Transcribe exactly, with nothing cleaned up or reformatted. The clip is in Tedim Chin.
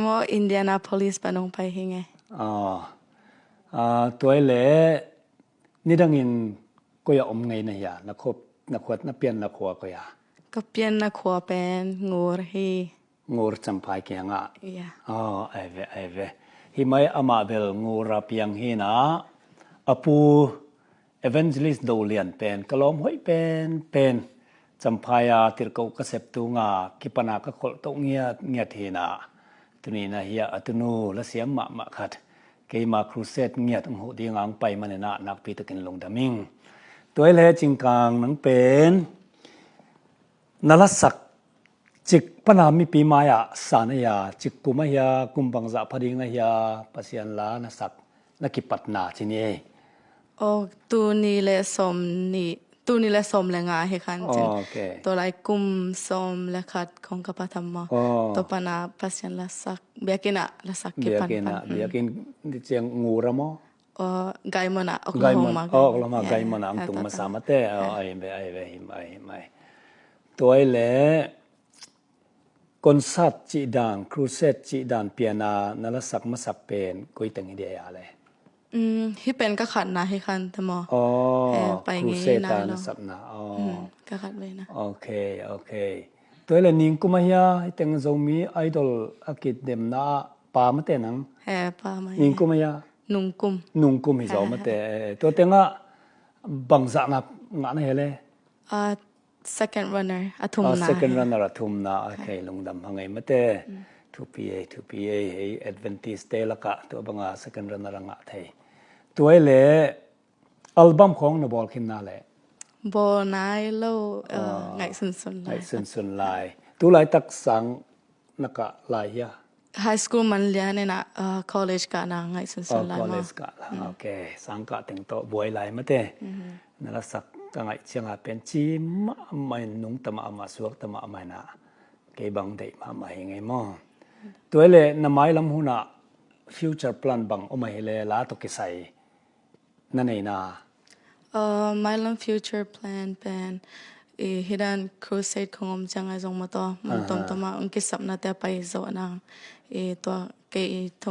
Maw, Indianapolis pan hong pai hi ngei. Ah, ah, tua i le nidangin koi a om ngei na hia, na khop, na khuat, na pian, na khua koi a? Ka pian na khua pen Ngur hi. Ngur Champhai kiangah. Ya. Oh, ai ve, ai ve. Hi mai amah bel Ngur a piang hi na. A pu Evangelist Do Lian pen ka lawm hoih pen pen. Champhai a tirko ka sep tunga kipana ka kholh toh ngiat ngiat hi na. Tuni na hia a tunu la siam mahmah khat. Keima crusade ngiat ang huh dinga ang pai manina nakpi takin lungdam ing. Tua i le Cingkang nang pen na lasak cik pana mipi mai-ah sa na hia, cik kum a hia, kum bangzah pha ding na hia, Pasian la na sak na kipatna ci ni ei. Oh, tuni le sawm ni, tuni le sawm le nga hi khan cin. Oh, okay. Tua lai kum sawm le khat kong ka patham maw. Oh. Tua pana Pasian la sak, biakinn ah la sak kipan pan. Biakinn ah, hmm. Biakinn ni ciang Ngur a maw? Oh, Gaimon ah, Gaimon, Oklahoma, oh, Oklahoma, ya, Gaimon ah ang tung masa mate. Oh, ai ve, ai ve, him ai, him ai. Tua i le concert cih dan, crusade cih dan piana na lasak masak pen koi teng hi dia le? Mm, hi pen ka khatna hi khan ta maw. Oh, eh, pai ngei crusade na a lo. Na sapna. Oh. Mm, ka khat ve na. Okay, okay. Tua i le ningkum a hia, hi teng Zomi Idol a kidemna pa mate nang. He, pa mai. Ningkum a hia? Nungkum. Nungkum hi zaw mate. Eh, tua tenga bangzah na ngah na he le? Ah, second runner, a thumna. Ah, second runner, a thumna. Okay, lungdam hang ei mate. Mm. Thupi ei, thupi ei, hei Adventist te laka tua banga second runner a ngah thei. Tua i le album khong na bawl khin na le? Bawl nai lo, uh, ngaih sunsun lai. Ngaih sunsun lai. Tu laitak sang na kah lai hia? High school man lian ina, uh, college kah na ngaih sunsun lai maw. Oh, college kah la. Mm. Okay, sang kah teng tawh buai lai mate. Mhm. Na lasak ka ngaih cianga pen ci mahmah in nungta mahmah, suakta mahmah ina. Kei bang deih mahmah hi ngei maw. Tua i le na mailam huna future plan bang om ahi le la tawh kisai na neina? Uh, mailam future plan pen, i, hi dan crusade khong om ciang ai zong maw taw, mun tomtom a ong kisapna te a pai zawh nang, i, tua kei i thong